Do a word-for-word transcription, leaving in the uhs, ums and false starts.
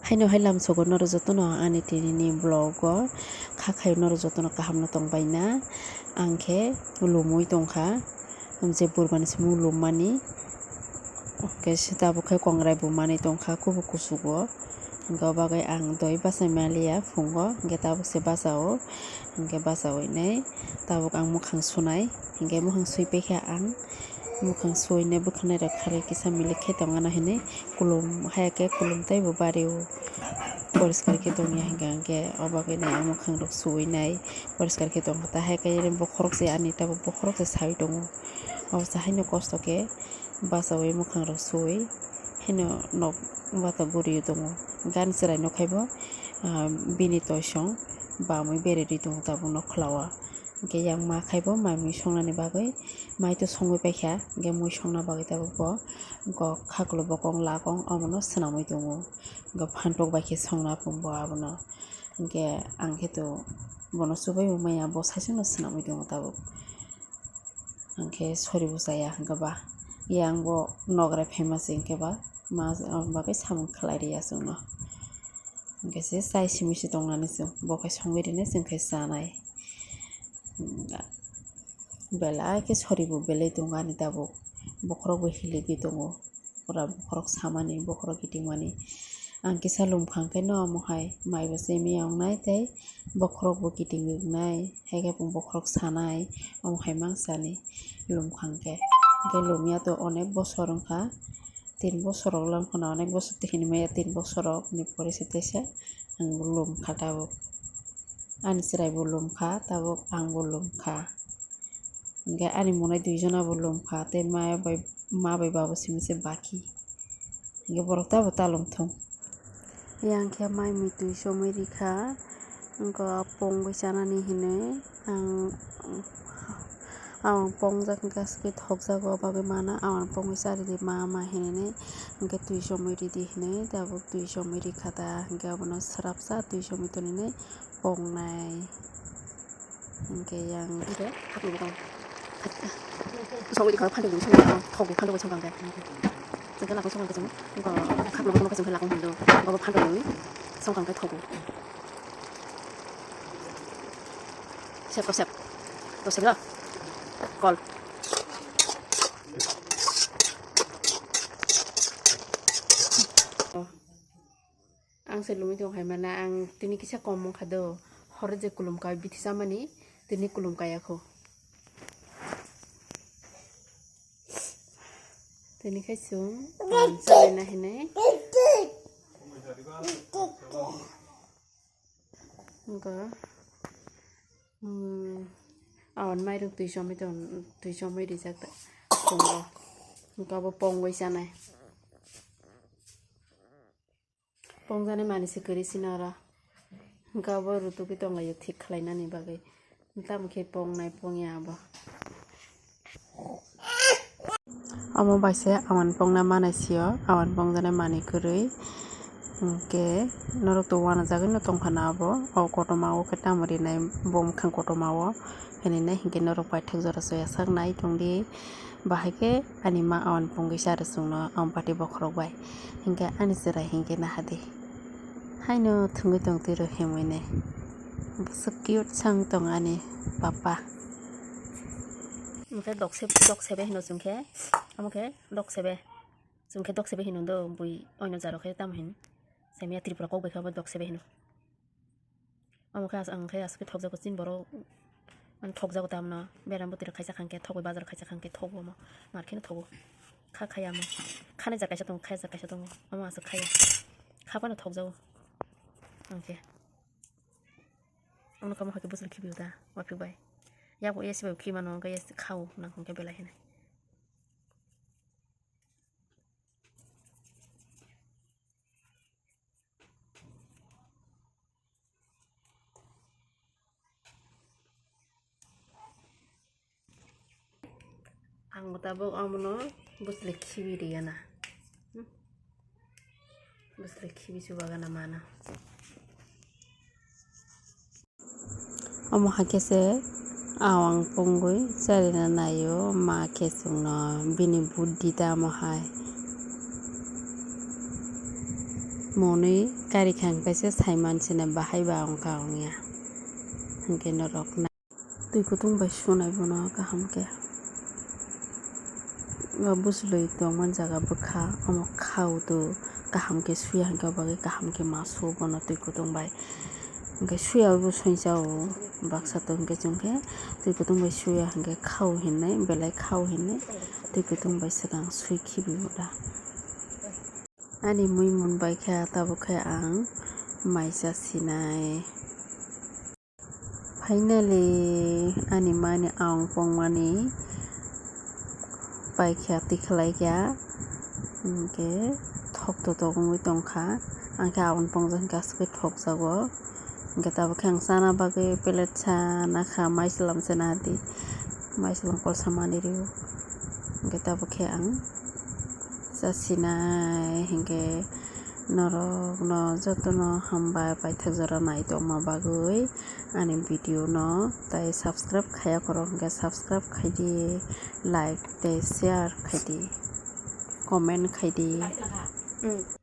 Haino hai lamsogo norok jotono ani tinini vlog o kha khaio norok jotono kaham no tongbaina. Ang khe lumui tongkha, je burbani samung lummani. Hwnkhe se tabuk khe kongrai bo manwi tongkha kubuk kuchugo. Hwnkhe o bagwi ang doi bachai manliya phungo, hwnkhe tabuk se bachao, hwnkhe bachaui nai tabuk ang mukhang sunai, hwnkhe mukhang sui paikha ang. Mukhang suinai bwkhanai rok kharwi kisa milik khe tongna hinwi kulum, haya khe kulum teibo bari o poriskar khe tongya hwnkha hwnkhe o bagwi nai ang mukhang rok suinai poriskar khe tongkha ta, haya khe bokhorok se ani tabuk bokhorok se saui tongo. Obo se haino kosto khe bachaui mukhang rok suui haino nok bata guri tongo. Gani chwrai nok hai bo, ah, bini toisong bamwi bereri tongo tabuk nok khwlao. Hwnkhe yang ma khai bo mai mui songnani bagwi, mai to songwi paikha, hwnkhe mui songna bagwi tabuk bo kok khaklo bokong lakong omono swnamwi tongo. Hwnkhe phantok bai khe songna phung bo abono. Hwnkhe ang khe to bono chubai bo maya, bo saichungno swnamwi tongo tabuk. Hwnkhe sori bo chaya hwnkhe ba, yang bo nokrai phaima se hwnkhe ba ma bagwi samung khlai rwya chwngno. Hwnkhe se chai simi se tongnani chwng, bo khe songwi rwinai chwng khe chanai. Belai khe sori bo belai tongo ani tabuk, bokhorok bo hiligwi tongo, pura bokhorok samani, bokhorok kitingmani. Ang kisa lumkhang khe no omo hai mai bo chemiya wngnai tei bokhorok bo kitingwi wngnai, hai khe bokhorok sanai, omo hai mang sani lumkhang khe. Hwnkhe lumya to onek bosor wngkha, tin bosor rok lam khna, onek bosor twi hinwi maya, tin bosor rok ni pore se teisa ang lumkha tabuk. Ani chwrai bo lumkha, tabuk ang bo lumkha. Hwnkhe ani monai dui jona bo lumkha, tei ma bai, ma bai babo simi se baki. Hwnkhe borok tabo ta lum thung. Yang khe mai mui twi somwi rikha, wngkha pongwi chanani hinwi ang, ang pongjak hwnkhe aswk thokjago, o bagwi mano ang pongwi charidi ma ma hinwi, hwnkhe twi somwi ridi hinwi tabuk twi somwi rikha ta, hwnkhe abono swrapsa twi somwi tonini pongnai. Hwnkhe yang khe khaklo bokong. Songwi rikha phantok ni songwi rikha, thok ni phantok bai songkha hwnkhe. Chwngkhe lakong songkha chwng, wngkha khaklo bokong khe chwngkhe lakong hwndo. Bobo phantok ni songkha hwnkhe thogo. Sep kok sep. To sep lo. Kol. Ang se lumui tong hai mana, ang tini kisa kom wngkha do, horo je kulum kai bithi chamani, tini kulum kaya kho. Tini khai chwng, um, chalaina hinwi. Wngkha, um, awan mairung twi chomwi tong, twi chomwi rijak tongo. Wngkha bo pongwi chanai. Pongjaknai manwi se kwrwi sino oro. Hwnkhe abo rwtugwi tonglaio thik khlainani bagwi. Tamo khe pongnai pongya abo. Omo bai se awan pongna manai sio, awan pongjaknai manwi kwrwi. Hwnkhe norok to uanajagwino tongkha na abo. O kotorma o khe tamo rinai bo mwkhang kotorma o. Hinwi nai hinkhe norok paithak jora soya sak nai tongdi. Bahai khe ani ma awan pongwi cha rw chwngno ampati bokhorok bai. Hinkhe ani chwrai hinkhe nahadi. Haino thwngwi tong twi rw himwi nai. Bwswk cute sang tong ani papa. Omo khe dok sebe, dok sebe hino chwng khe. Omo khe dok sebe. Chwng khe dok sebe hino do bui oino jaro khe tamo hin. Semiya Tripura kok bai khe omo dok sebe hino. Omo khe as-, ang khe aswk khe thokjago chini borok, mane thokjago tamno, beram bwtwi rok khaisa khang khe thokgwi, bazar khaisa khang khe thogo omo, mar kheno thogo. Kha khaya omo, khanai jat kaisa tongo, khaya jat kaisa tongo, omo aswk khaya. Kha phano thokjago. Ang khe. Omo kamo hai khe bwswk khibiyo da, uaphuk bai. Yakbo A C bai khimano, hwnkhe A C khao, nang hwnkhe belai hinwi. Ang bo tabuk omono bwswlwi khibi riyana. Hmm. Bwswlwi khibi chubagana mana. Omo hakhe se awang pungwi charina naio ma khe chwngno bini buddhi tamo hai. Monwi kari kha hwnkhe se saiman sina bahai ba wngkha wngya. Hwnkhe norok na-, twi kutung bai sunai bono kaham khe. O bwchlwi tongmani jaga bwkha, omo khao to kaham khe suya hwnkhe, o bagwi kaham khe ma su bono twi kutung bai. Hwnkhe suya bo soinchao baksa to, hwnkhe chwngkhe twi kutung bai suya hwnkhe khao hinwi, belai khao hinwi twi kutung bai swkang sui khibi bo da. Ani mui mun bai khe tabuk khe ang mai cha sinai. Finally, ani mani aung pongmani paikha tikhlai kha, hwnkhe thok totok wngwi tongkha. Ang khe aung pongjak hwnkhe aswk thokjago, hwnkhe tabuk khe ang chana bagwi plate sa nakha, maichwlam se nadi, maichwlam kolsa manwi rw-o, hwnkhe tabuk khe ang chasinai, hwnkhe norokno jotono hambai paithak jora naitokma bagwi ani video no tai subscribe khaiya khoro hwnkhe subscribe khaidi, like tei share khaidi, comment khaidi.